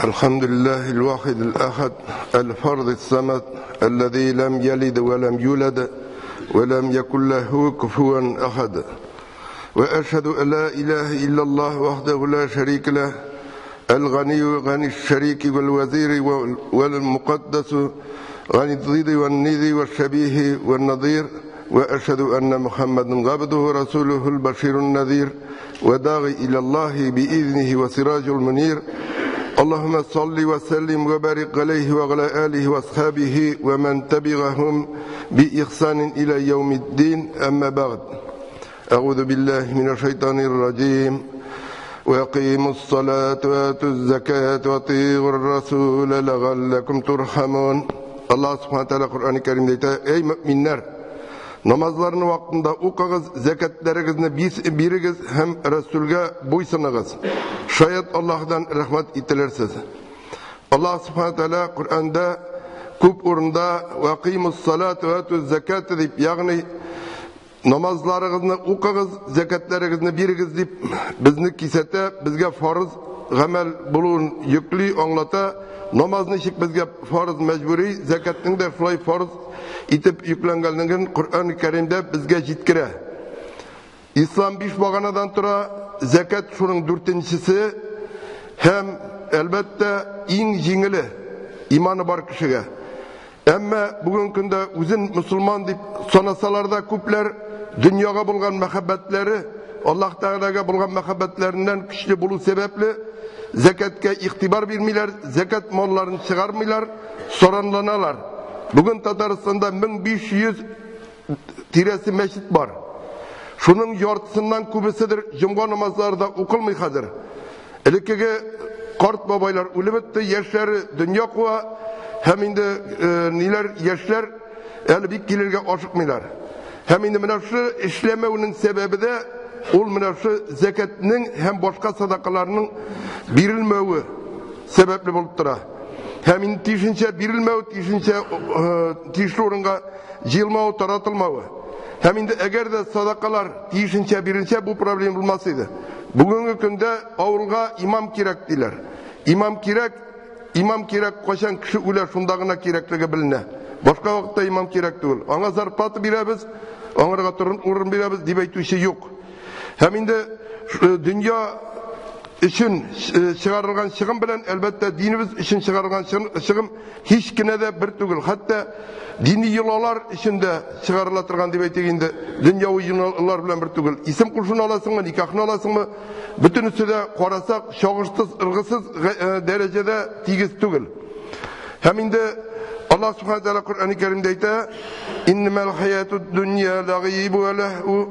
الحمد لله الواحد الأحد الفرد الصمد الذي لم يلد ولم يولد ولم يكن له كفوا أحد وأشهد أن لا إله إلا الله وحده لا شريك له الغني غني الشريك والوزير والمقدس غني الضد والنذ والشبيه والنظير وأشهد أن محمدا عبده ورسوله البشير النذير وداعي إلى الله بإذنه وسراج المنير اللهم صل وسلم وبارك عليه وعلى آله وأصحابه ومن تبعهم بإحسان إلى يوم الدين أما بعد أعوذ بالله من الشيطان الرجيم وأقيموا الصلاة وآتوا الزكاة وأطيعوا الرسول لعلكم ترحمون. Allah Subhanahu Teala Kur'an-ı Kerim'de ayta: Ey müminler, namazlarını vaktinde okuyunuz, zekatlarınızı biriniz hem Resul'e boysununuz. Şayet Allah'dan rahmet itilersiz. Allah Subhanahu Teala Kur'an'da köp orunda vakimus salat ve atuz zekat deyip, yani namazlarınızı okuyunuz, zekatlarınızı biriniz deyip bizni kisete, bizge farz gamel bulun yüklü anlata. Namazны ничек безгә фарыз мәҗбүри, закатның да шулай фарыз итеп йөкләнгәнлеген Коръән Кәримдә безгә җиткерә. Ислам биш баганадан тора, закат шуның дүртенчесе һәм әлбәттә иң җиңеле иманы бар кешегә. Әмма бүгенге көндә үзен мусулман дип санасалар да күпләр дөньяга булган мәхәббәтләре, Аллаһ Тәгаләгә булган мәхәббәтләреннән көчле булу сәбәпле закатка игътибар бирмиләр, закат малларын чыгармыйлар, соранланалар. Бүген Татарстанда 1500 тирәсе мәчет бар. Шуның яртысыннан күбеседер җомга намазлары да укылмый хәзер. Элеккеге карт бабайлар үлеп бетте, яшьләре дөнья куа, һәм инде ниләр яшьләр әле бик килергә ашыкмыйлар. Һәм инде менә шу эшләмәүнең сәбәбе дә ул менә шу закатның һәм башка садакаларның бирелмәве сәбәпле булып тора. Һәм инде тиешенчә бирелмәве, тиешенчә тиешле урынга җыелмавы, таратылмавы. Һәм инде әгәр дә садакалар тиешенчә бирелсә, бу проблема булмас иде. Бүгенге көндә авылга имам кирәк диләр. Имам кирәк, имам кирәк кайчан кеше үлә, шунда гына кирәклеге беленә. Башка вакытта имам кирәк түгел. Аңа зарплата бирәбез, аңарга торын урын бирәбез дип әйтүче юк. Һәм инде дөнья өчен чыгарылган чыгым белән әлбәттә динебез өчен чыгарылган чыгым һич кенә дә бер түгел. Хәтта дини йолалар өчен дә чыгарыла торган дип әйтик инде, дөньяви йолалар белән бер түгел. Исем кушуны аласыңмы, никахны аласыңмы, бөтенесе дә карасак чагыштыз, ыргысыз дәрәҗәдә тигез түгел. Һәм инде Аллаһ Субхану Тааля Коръән-и Кәримдә әйтә: "Иннәмәл хаятуд дөнья лагибу ва лаху,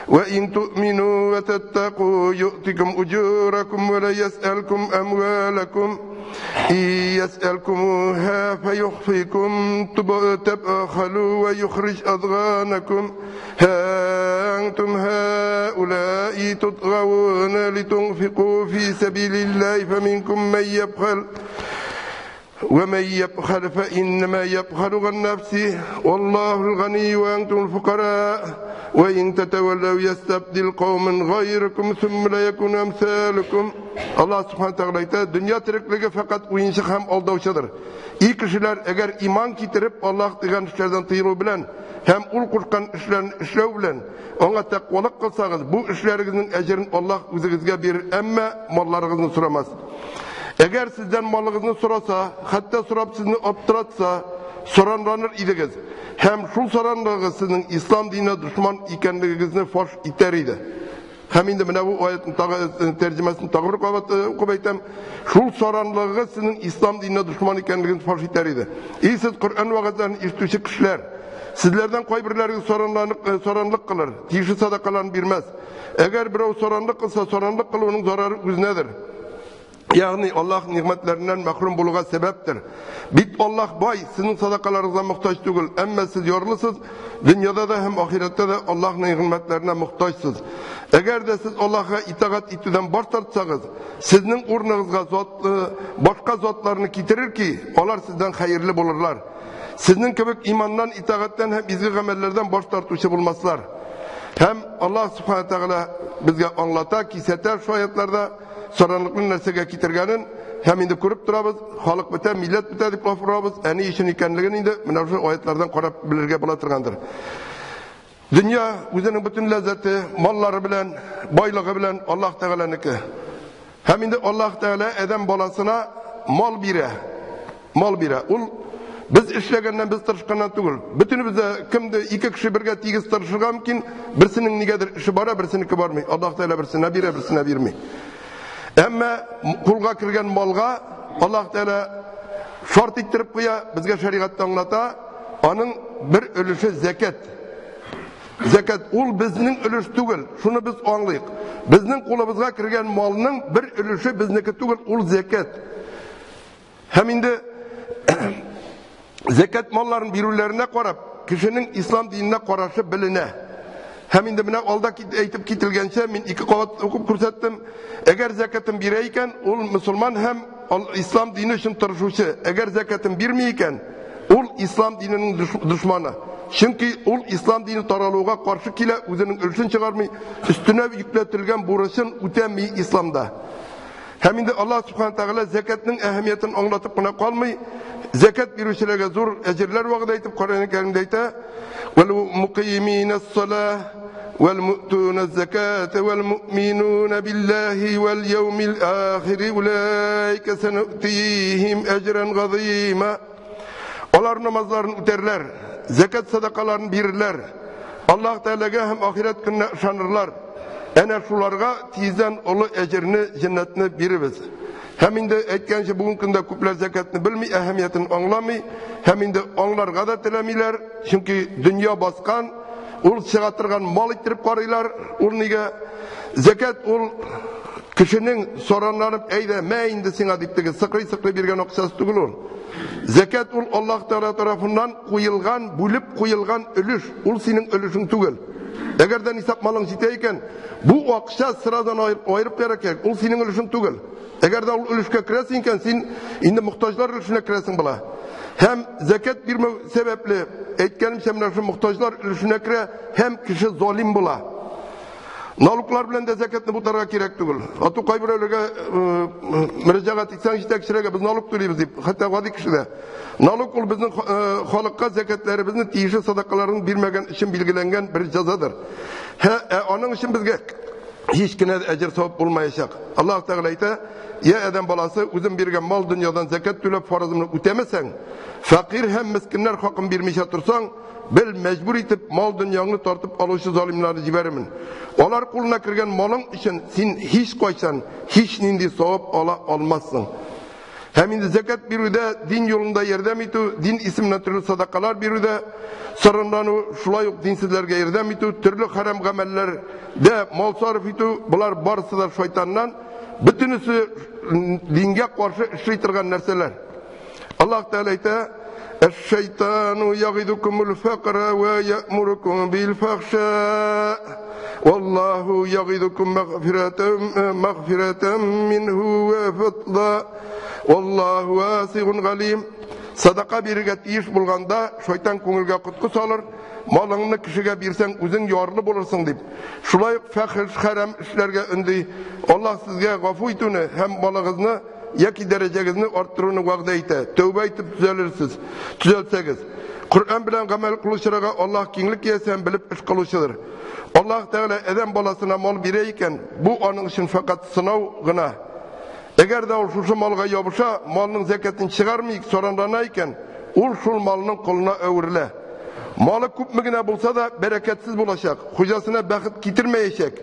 ва ин туъмину ва таттаку юътикум уҗуракум ва ла ясъалкум амвалакум, и ясъалкумуха фаюхфикум табхалу ва юхриж адганакум, ха антум хаулаи тутгауна литунфику фи сабилиллахи фаминкум ман ябхал ومن يبخل فإنما يبخل عن نفسه والله الغني وأنتم الفقراء وإن تتولوا يستبدل قوما غيركم ثم لا يكون أمثالكم. Allah Subhanahu Teala ayta, dünya tirikligi faqat o'yinchoq ham aldovchidir. İyi kishilar agar iymon keltirib Alloh degan ishlardan tiyilib bilan ham ul qo'rqqan ishlarni ishlov bilan unga taqvolik qilsangiz, bu ishlaringizning ajrini Alloh o'zingizga berir, ammo mollaringizni so'ramas. Eğer sizden malınızı sorasa, hatta sorap sizni aptıratsa, soranlanır idiniz. Hem şu soranlığı sizin İslam dinine düşman ikenliğinizi faş iter idi. Hem indi mine bu ayetin tercümesini tag'ir o'qib aytam, şu soranlığı sizin İslam dinine düşman ikenliğinizi faş iter idi. İyi siz Kur'an vaazlarını eshituvchi kishiler, sizlerden qaybirlariga soranlık qilır, tiyishli sadaqalarni bermez. Eğer birov soranlık qilsa, soranlık qiluvining zararı o'zinedir. Yani Allah nimetlerinden mahrum buluğa sebeptir. Bit Allah bay, sizin sadakalarınıza muhtaç değil. Ama siz yorlusuz, dünyada da hem ahirette de Allah nimetlerine muhtaçsınız. Eğer de siz Allah'a itaat etüden baş tartsanız, sizin ornunuzga başka zatlarını getirir ki, onlar sizden hayırlı bulurlar. Sizin gibi imandan, itaatten hem izgi amellerden baş tartuşu bulmazlar. Hem Allah Subhanahu Teala bizge anlata, kiseter şu ayetlerde soranlıklı narsaga keltirganin Һәм инде күреп торабыз, халык бетә, милләт бетә дип лаф орабыз. Ә ни өчен икәнлеген инде менә шул аятлардан карап белергә була торгандыр. Дөнья үзенең бөтен ләззәте, маллары белән, байлыгы белән Аллаһ Тәгаләнеке. Һәм инде Аллаһ Тәгалә адәм баласына мал бирә. Мал бирә. Ул без эшләгәннән, без тырышканнан түгел. Бөтенебез дә кемдә ике кеше бергә тигез тырышырга мөмкин, берсенең нигәдер эше бара, берсенеке бармый. Аллаһ Тәгалә берсенә бирә, берсенә бирми. Әмма кулга кергән малга Аллаһ Тәгалә шарт иттереп куя, безгә шәригатьтә аңлата, аның бер өлеше зәкят. Зәкят ул безнең өлеш түгел, шуны без аңлыйк. Безнең кулыбызга кергән малның бер өлеше безнеке түгел, ул зәкят. Һәм инде зәкят малларын бирүләренә карап, кешенең ислам диненә карашы беленә. Һәм инде менә алда әйтеп кителгәнчә, мин ике кабат укып күрсәттем. Әгәр зәкятын бирә икән, ул мөселман һәм ислам дине өчен тырышучы. Әгәр зәкятын бирми икән, ул ислам диненең дошманы. Чөнки ул ислам дине таралуга каршы килә, үзенең өлешен чыгармый, өстенә йөкләтелгән бурычын үтәми исламда. Һәм инде Аллаһ Субхана Тәгалә зәкятның әһәмиятен аңлатып кына калмый, зәкят бирүчеләргә зур әҗерләр вәгъдә итеп Коръән Кәримдә әйтә: "Вәл мукыйминас-салах вәл му'туназ-заката вәл му'минуна биллаһи вәл яумил ахири улайка санутихим әҗран газыйма". Алар намазларын үтәрләр, зәкят садакаларын бирерләр. Аллаһ Тәгаләгә һәм ахирәт көненә ышанырлар. Әнә шуларга тиздән олы әҗерне, җәннәтне бирербез. Һәм инде әйткәнчә, бүгенге көндә күпләр зәкятне белми, әһәмиятен аңламый, һәм инде аңларга да теләмиләр, чөнки дөнья баскан, ул чыга торган мал иттереп карыйлар. Ул нигә? Зәкят ул кешенең соранланып, әйдә, мә инде сиңа дип теге сыкрый-сыкрый биргән акчасы түгел ул. Зәкят ул Аллаһ Тәгалә тарафыннан куелган, бүлеп куелган өлеш, ул синең өлешең түгел. Әгәр дә нисап малың җитә икән, бу акча сырадан аерып куярга кирәк, ул синең өлешең түгел. Әгәр дә ул өлешкә керәсең икән, син инде мохтаҗлар өлешенә керәсең була. Һәм зәкят бирмәү сәбәпле, әйткәнемчә, менә шул мохтаҗлар өлешенә керә һәм кеше залим була. Налоглар белән дә зәкятны бутарга кирәк түгел. Ату кайберәүләргә мөрәҗәгать итсәң, җитәкчеләргә без налог түлибез дип, хәтта гади кеше дә. Налог ул безнең халыкка зәкятләребезне тиешле садакаларын бирмәгән өчен билгеләнгән бер җәзадыр. Һә, аның өчен безгә һич кенә әҗер савап булмаячак. Аллаһ Тәгалә әйтә: "Я адәм баласы, үзем биргән мал дөньядан зәкят түләп фарызымны үтәмәсәң, фәкыйрь һәм мескеннәр хакын бирмичә торсаң, бел, мәҗбүр итеп мал дөньяңны тартып алучы залимнарны җибәрермен. Алар кулына кергән малың өчен син һич кайчан һич нинди савап ала алмассың. Һәм инде зәкят бирүдә, дин юлында ярдәм итү, дин исеменә төрле садакалар бирүдә сарымлану, шулай ук динсезләргә ярдәм итү, төрле хәрам гамәлләрдә мал сарыф итү, болар барысы да шайтаннан, бөтенесе дингә каршы эшли торган нәрсәләр. Аллаһ Тәгалә әйтә: "Әш-шайтану ягидукумул факра ва я'мурукум бил фахша. Валлаху ягидукум магфиратан минху ва фадла. Валлаху васигун галим." Садака бирергә тиеш булганда, шайтан күңелгә коткы салыр, малыңны кешегә бирсәң, үзең ярлы булырсың дип. Шулай ук фәхиш, хәрам эшләргә өнди. Аллаһ сезгә гафу итүне һәм малыгызны яки дәрәҗәгезне арттыруны вәгъдә итә. Тәүбә итеп төзәлерсез, төзәлсәгез. Коръән белән гамәл кылучыларга Аллаһ киңлек иясе һәм белеп эш кылучыдыр. Аллаһ Тәгалә адәм баласына мал бирә икән, бу аның өчен фәкать сынау гына. Әгәр дә ул шушы малга ябыша, малның зәкятен чыгармый, саранлана икән, ул шул малның колына әверелә. Малы күпме генә булса да, бәрәкәтсез булачак, хуҗасына бәхет китермәячәк.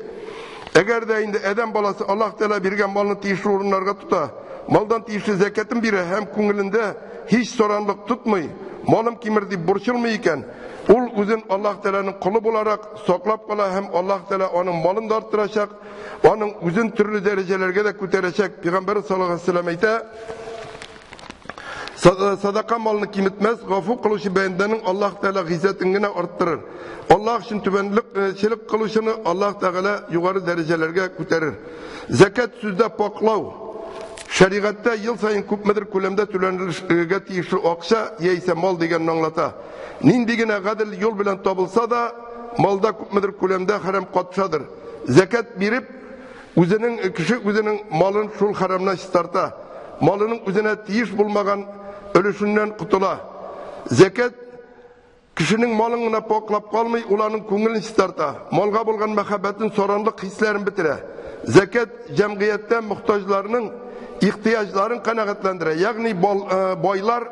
Әгәр дә инде адәм баласы Аллаһ Тәгалә биргән малны тиешле урыннарга тота, малдан тиешле зәкятен бирә һәм күңелендә һич саранлык тотмый, малым кимер дип борчылмый икән, ул үзен Аллаһ Тәгаләнең колы буларак саклап кала һәм Аллаһ Тәгалә аның малын да арттырачак, аның үзен төрле дәрәҗәләргә дә күтәрәчәк. Пәйгамбәр саллаллаһу алейһи ва сәлләм әйтә: Садака малны киметмәс, гафу кылучы бәндәнең Аллаһ Тәгалә гыйззәтен генә арттырыр. Аллаһ өчен түбәнлекчелек кылучыны Аллаһ Тәгалә югары дәрәҗәләргә күтәрер. Зәкят сүздә паклау. Шәригатьтә ел саен күпмедер күләмдә түләнелергә тиешле акча яисә мал дигәнне аңлата. Нинди генә гадел юл белән табылса да, малда күпмедер күләмдә хәрам катшадыр. Зәкят биреп, үзенең кеше үзенең малын шул хәрамнан чистарта. Малының үзенә тиеш булмаган өлешеннән котыла. Зәкят кешенең малын гына паклап калмый, ул аның күңелен чистарта, малга булган мәхәббәтен, саранлык хисләрен бетерә. Зәкят җәмгыятьтә мохтаҗларның ихтыяҗларын канәгатьләндерә. Ягъни байлар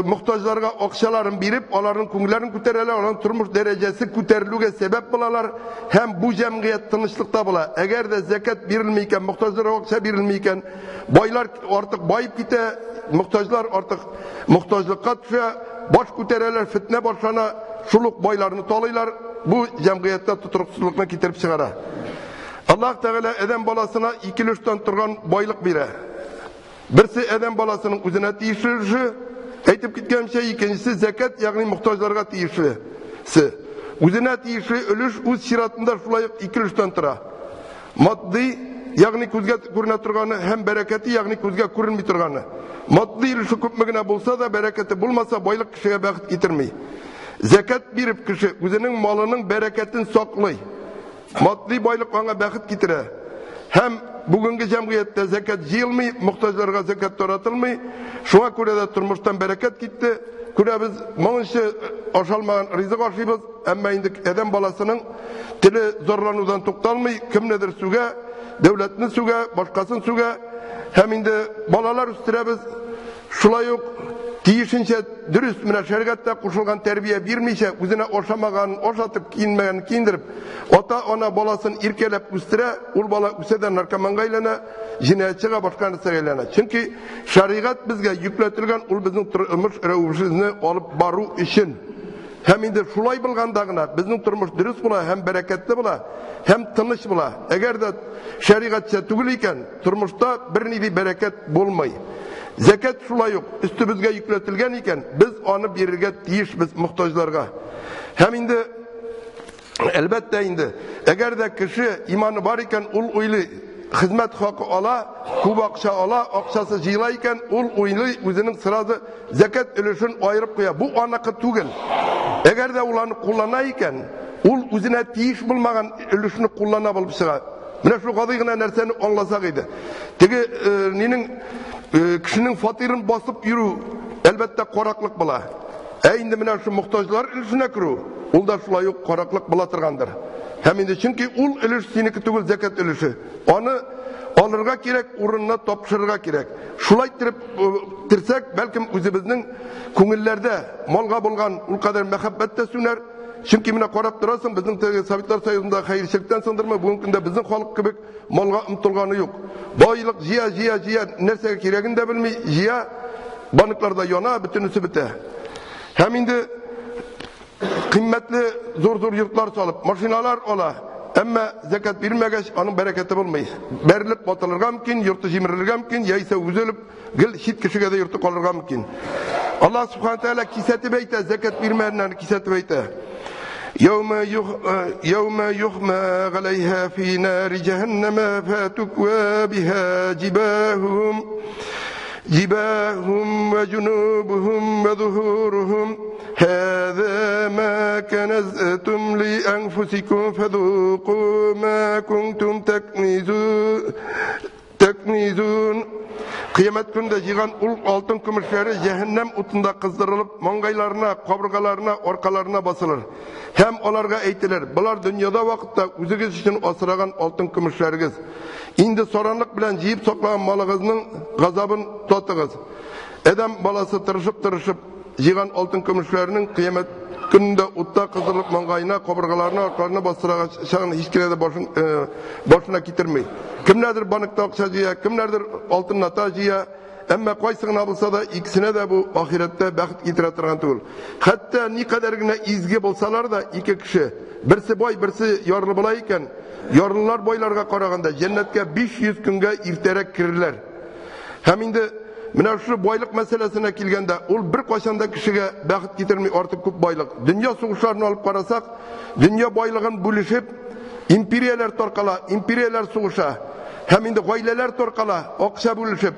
мохтаҗларга акчаларын биреп, аларның күңелләрен күтәрәләр, аларның тормыш дәрәҗәсе күтәрелүгә сәбәп булалар һәм бу җәмгыять тынычлыкта була. Әгәр дә зәкят бирелми икән, мохтаҗларга акча бирелми икән, байлар артык баеп китә, мохтаҗлар артык мохтаҗлыкка төшә, баш күтәрәләр, фетнә башлана, шул ук байларны талыйлар, бу җәмгыятьтә тотрыксызлыкны китереп чыгара. Аллаһ Тәгалә адәм баласына ике өлештән торган байлык бирә. Берсе адәм баласының үзенә тиешле өлеше, әйтеп киткәнемчә, икенчесе зәкят, ягъни мохтаҗларга тиешлесе. Үзенә тиешле өлеш үз чиратында шулай ук ике өлештән тора. Матди, ягъни күзгә күренә торганы, һәм бәрәкәте, ягъни күзгә күренми торганы. Матди өлеше күпме генә булса да, бәрәкәте булмаса, байлык кешегә бәхет китерми. Зәкят биреп кеше үзенең малының бәрәкәтен саклый. Матди байлык аңа бәхет китерә. Һәм бүгенге җәмгыятьтә зәкят җыелмый, мохтаҗларга зәкят таратылмый. Шуңа күрә дә тормыштан бәрәкәт китте. Күрәбез, моңынчы ашалмаган ризык ашыйбыз, әмма инде адәм баласының теле зарланудан тукталмый, кемнедер сүгә, дәүләтне сүгә, башкасын сүгә. Һәм инде балалар үстерәбез. Шулай ук тиешенчә дөрес менә шәригатьтә кушылган тәрбия бирмичә, үзенә ашамаганын ашатып, киенмәгәнен киендереп, ата-ана баласын иркәләп үстерә, ул бала үсә дә наркоманга әйләнә, җинаятьчегә, башка нәрсәгә әйләнә. Чөнки шәригать безгә йөкләтелгән, ул безнең тормыш рәвешебезне алып бару өчен. Һәм инде шулай булганда гына безнең тормыш дөрес була һәм бәрәкәтле була, һәм тыныч була. Әгәр дә шәригатьчә түгел икән, тормышта бернинди бәрәкәт булмый. Зәкят шулай ук өстебезгә йөкләтелгән икән, без аны бирергә тиешбез мохтаҗларга. Һәм инде әлбәттә инде, әгәр дә кеше иманы бар икән, ул уйлый, хезмәт хакы ала, күп акча ала, акчасы җыела икән, ул уйлый, үзенең сразу зәкят өлешен аерып куя. Бу аныкы түгел. Әгәр дә ул аны куллана икән, ул үзенә тиеш булмаган өлешне куллана булып чыга. Менә шул гади генә нәрсәне аңласак иде. Теге нинең кешенең фатирын басып йөрү, әлбәттә, караклык була. Ә инде менә шу мохтаҗлар өлешенә керү, ул да шулай ук караклык була торгандыр. Һәм инде чөнки ул өлеш синеке түгел, зәкят өлеше. Аны алырга кирәк, урынына тапшырырга кирәк. Шулай иттереп терсәк, бәлкем үзебезнең күңелләрдә малга булган ул кадәр мәхәббәт тә сүнәр. Чөнки менә карап торасың, безнең теге Советлар Союзында хәерчелектән сындырма, бүгенге көндә безнең халык кебек малга омтылганы юк. Байлык җыя, җыя, җыя, нәрсәгә кирәген дә белми, җыя, банкларда яна, бөтенесе бетә. Һәм инде кыйммәтле зур-зур йортлар салып, машиналар ала, әмма зәкят бирмәгәч, аның бәрәкәте булмый. Бәрелеп батылырга мөмкин, йорты җимерелергә мөмкин, яисә үзе үлеп, гел чит кешегә дә йорты калырга мөмкин. Аллаһ субхана тәгалә кисәтеп әйтә, зәкят бирмәгәннәрне кисәтеп әйтә. Яума юхма галәйһа фи нари җәһәннәмә фатуква биһа җибаһум җибаһум ва җунубухум ва зухурухум һаза ма каназтум ли анфусикум фадуку ма кунтум тәкнизун. Кыямәт көндә җыйган ул алтын көмешләре җәһәннәм утында кыздырылып, маңгайларына, кабыргаларына, аркаларына басылыр. Һәм аларга әйтелер: болар дөньяда вакытта үзегез өчен асраган алтын көмешләрегез. Инде саранлык белән җыеп саклаган малыгызның газабын татыгыз. Адәм баласы тырышып-тырышып җыйган алтын көмешләренең кыямәт көнендә утта кыздырылып маңгаена, кабыргаларына, аркаларына бастырачагын һич кенә дә башына китерми. Кемнәрдер банкта акча җыя, кемнәрдер алтын ната җыя, әмма кайсы гына булса да икесенә дә бу ахирәттә бәхет китерә торган түгел. Хәтта никадәр генә изге булсалар да ике кеше, берсе бай, берсе ярлы була икән, ярлылар байларга караганда җәннәткә 500 көнгә иртәрәк керерләр. Һәм инде менә шушы байлык мәсьәләсенә килгәндә, ул бер кайчан да кешегә бәхет китерми, артык күп байлык. Дөнья сугышларын алып карасак, дөнья байлыгын бүлешеп, империяләр таркала, империяләр сугыша. Һәм инде гаиләләр таркала, акча бүлешеп.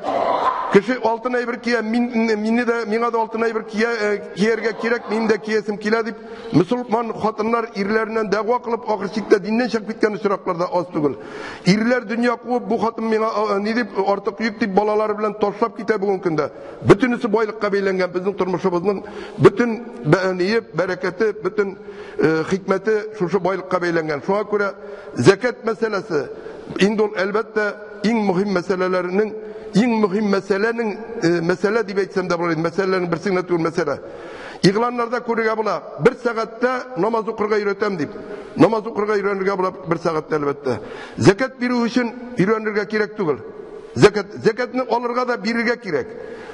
Кеше алтын әйбер кия, мине дә, миңа да алтын әйбер кияргә кирәк, минем дә киясем килә дип, мөселман хатыннар ирләреннән дәгъва кылып, ахыр чиктә диннән чыгып киткән очраклар да аз түгел. Ирләр дөнья куып, бу хатын миңа ни дип, артык йөк дип балалары белән ташлап китә бүгенге көндә. Бөтенесе байлыкка бәйләнгән безнең тормышыбызның бөтен бәрәкәте, бөтен хикмәте шушы байлыкка бәйләнгән. Шуңа күрә зәкят мәсьәләсе инде ул әлбәттә иң мөһим мәсьәләләрнең, иң мөһим мәсьәләнең, мәсьәлә дип әйтсәм дә булыр инде, мәсьәләнең берсе генә түгел мәсьәлә. Игъланнарда күрергә була, бер сәгатьтә намаз укырга өйрәтәм дип. Намаз укырга өйрәнергә була бер сәгатьтә әлбәттә. Зәкят бирү өчен өйрәнергә кирәк түгел. Зәкятне алырга да бирергә кирәк.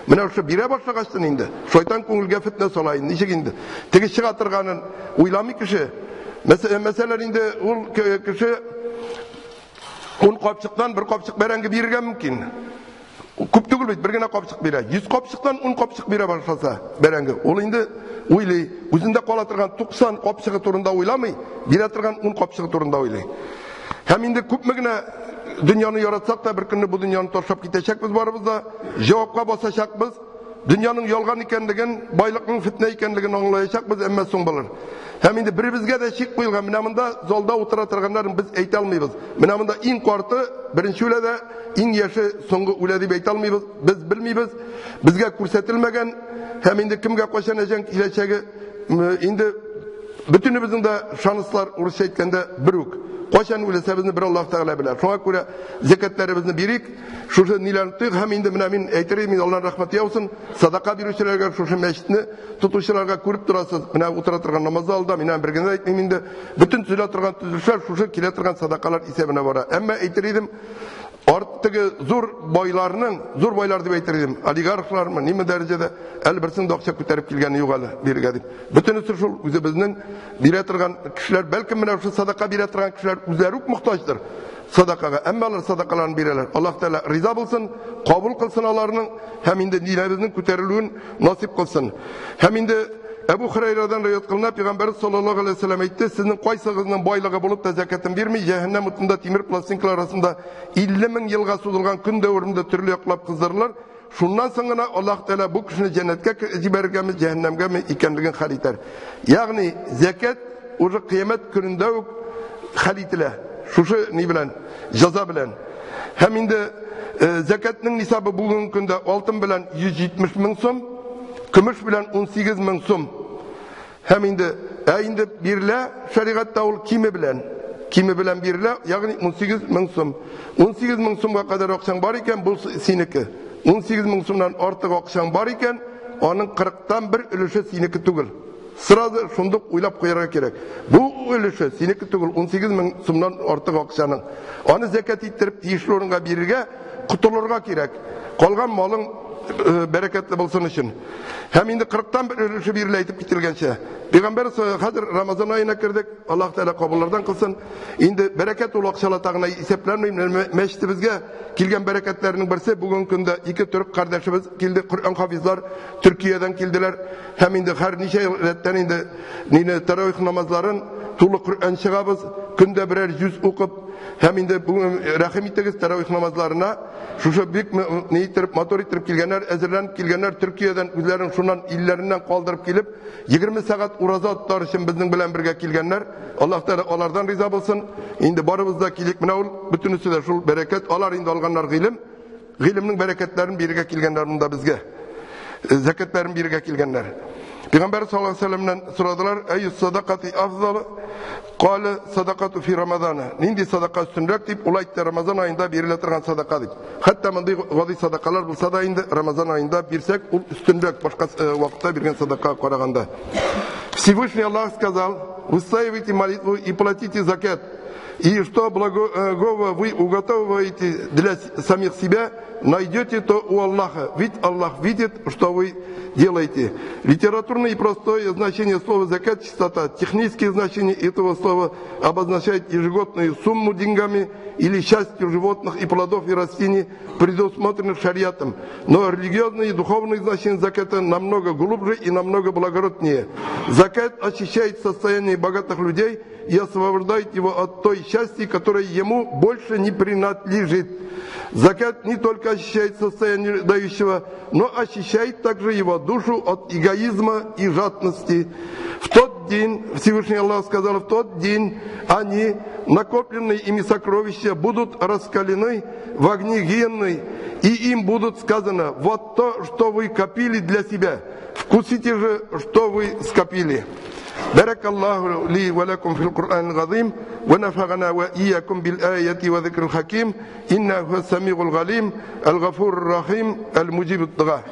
Менә шушы бирә башлагачтын инде, шайтан күңелгә фетнә сала инде, ничек инде? Теге чыга торганын уйламый кеше. Мәсәлән, инде ул кеше 10 капчыктан бер капчык бәрәңге бирергә мөмкин. Күп түгел бит, бер генә капчык бирә. 100 капчыктан 10 капчык бирә башласа бәрәңге. Ул инде уйлый, үзендә кала торган 90 капчыгы турында уйламый, бирә торган 10 капчыгы турында уйлый. Һәм инде күпме генә дөньяны яратсак та, бер көнне бу дөньяны ташлап китәчәкбез барыбыз да, җавапка басачакбыз. Дөньяның ялган икәнлеген, байлыкның фетнә икәнлеген аңлаячакбыз, әмма соң булыр. Һәм инде беребезгә дә чик куелган. Менә монда залда утыра торганнарын без әйтә алмыйбыз. Менә монда иң карты беренче үлә дә, иң яше соңгы үлә дип әйтә алмыйбыз. Без белмибез. Безгә күрсәтелмәгән. Һәм инде кемгә кайчан әҗән киләчәге, инде бөтенебезнең дә шанслар урысча әйткәндә бер үк. Кайчан үләсәбезне бер Аллаһ Тәгалә белә. Шуңа күрә зәкәтләребезне бирик. Шушы ниләрне тыйк һәм инде менә мин әйтер идем, Аллаһ рәхмәте яусын, садака бирүчеләргә, шушы мәчетне тотучыларга күреп торасыз. Менә утыра торган намаз залында, мин бер генә әйтмим инде, бөтен төзелә торган төзелешләр шушы килә торган садакалар исәбенә бара. Әмма әйтер идем, арттагы зур байларның, зур байлар дип әйтер идем, олигархлармы, ниме дәрәҗәдә, әле берсенең дә акча күтәреп килгәне юк әле бирергә дип. Бөтенесе шул үзебезнең бирә торган кешеләр, бәлкем менә шул садака бирә торган кешеләр үзләре үк мохтаҗдыр садакага. Әмма алар садакаларын бирәләр. Аллаһ Тәгалә риза булсын, кабул кылсын аларның һәм инде динебезнең күтәрелүен насыйп кылсын. Һәм инде Әбу Хурайрадан риваять кылына, Пәйгамбәр саллаллаһу алейһи ва сәлләм әйтте, сезнең кайсыгызның байлыгы булып та зәкятен бирми, җәһәннәм утында тимер пластинкалар арасында 50 мең елга сузылган көн дәверендә төрле яклап кыздырылыр. Шуннан соң гына Аллаһ Тәгалә бу кешене җәннәткә җибәрергәме, җәһәннәмгәме икәнлеген хәл итәр. Ягъни зәкят уже кыямәт көнендә үк хәл ителә. Шушы ни белән? Җәза белән. Һәм инде зәкятның нисабы бүгенге көндә алтын белән 170 мең сум, көмеш белән 18 мең сум. Һәм инде, инде бирелә шәригатьтә ул киме белән. Киме белән бирелә, ягъни 18 мең сум. 18 мең сумга кадәр акчаң бар икән, бу синеке. 18 мең сумнан артык акчаң бар икән, аның 40-тан бер өлеше синеке түгел. Сразу шундук уйлап куярга кирәк. Бу өлеше синеке түгел, 18 мең сумнан артык акчаның. Аны зәкят иттереп тиешле урынга бирергә, котылырга кирәк. Калган малың бәрәкәтле булсын өчен. Һәм инде 40-тан бер өлеше бирелә әйтеп кителгәнчә. Пәйгамбәр хәзер Рамазан аена кердек. Аллаһ Тәгалә кабуллардан кылсын. Инде бәрәкәт ул акчалата гына исәпләнми. Мәчетебезгә килгән бәрәкәтләрнең берсе бүгенге көндә ике төрек кардәшебез килде. Коръән хафизлар Төркиядән килделәр. Һәм инде һәр ничә ел рәттән инде нине таравих намазларын тулы Коръән чыгабыз. Көндә берәр җүз укып, һәм инде бүген рәхим итегез таравих намазларына. Шушы бик ни иттереп, матур иттереп килгәннәр, әзерләнеп килгәннәр Төркиядән, үзләрен шуннан илләреннән калдырып килеп, 20 сәгать ураза тотар өчен безнең белән бергә килгәннәр. Аллаһ Тәгалә алардан риза булсын. Инде барыбыз да килик. Менә ул бөтенесе дә шул бәрәкәт. Алар инде алганнар гыйлем. Гыйлемнең бәрәкәтләрен бирергә килгәннәр монда безгә. Зәкәтләрен бирергә килгәннәр. Пәйгамбәр саллаллаһу алейһи ва сәлләмнән сорадылар: "Әйю садакати афзал?" Кале садакату фи Рамазана. Нинди садака өстенрәк дип, ул әйтте, Рамазан аенда бирелә торган садака дип. Хәтта мондый гади садакалар булса да инде Рамазан аенда бирсәк, ул өстенрәк башка вакытта биргән садакага караганда. Всевышний Аллах сказал: "Выстаивайте молитву и платите закят. И что благого вы уготовываете для самих себя, найдете то у Аллаха. Ведь Аллах видит, что вы делаете". Литературное и простое значение слова закят – чистота. Техническое значение этого слова обозначает ежегодную сумму деньгами или частью животных и плодов и растений, предусмотренных шариатом. Но религиозное и духовное значение закята намного глубже и намного благороднее. Закят очищает состояние богатых людей и освобождает его от той части, которая ему больше не принадлежит. Закят не только очищает состояние дающего, но очищает также его душу от эгоизма и жадности. В тот день, Всевышний Аллах сказал, в тот день они, накопленные ими сокровища, будут раскалены в огне гиенны, и им будут сказано: вот то, что вы копили для себя, вкусите же, что вы скопили. بارك الله لي ولكم في القرآن العظيم ونفعنا وإياكم بالآية وذكر الحكيم إنه هو السميع العليم الغفور الرحيم المجيب الدعاء.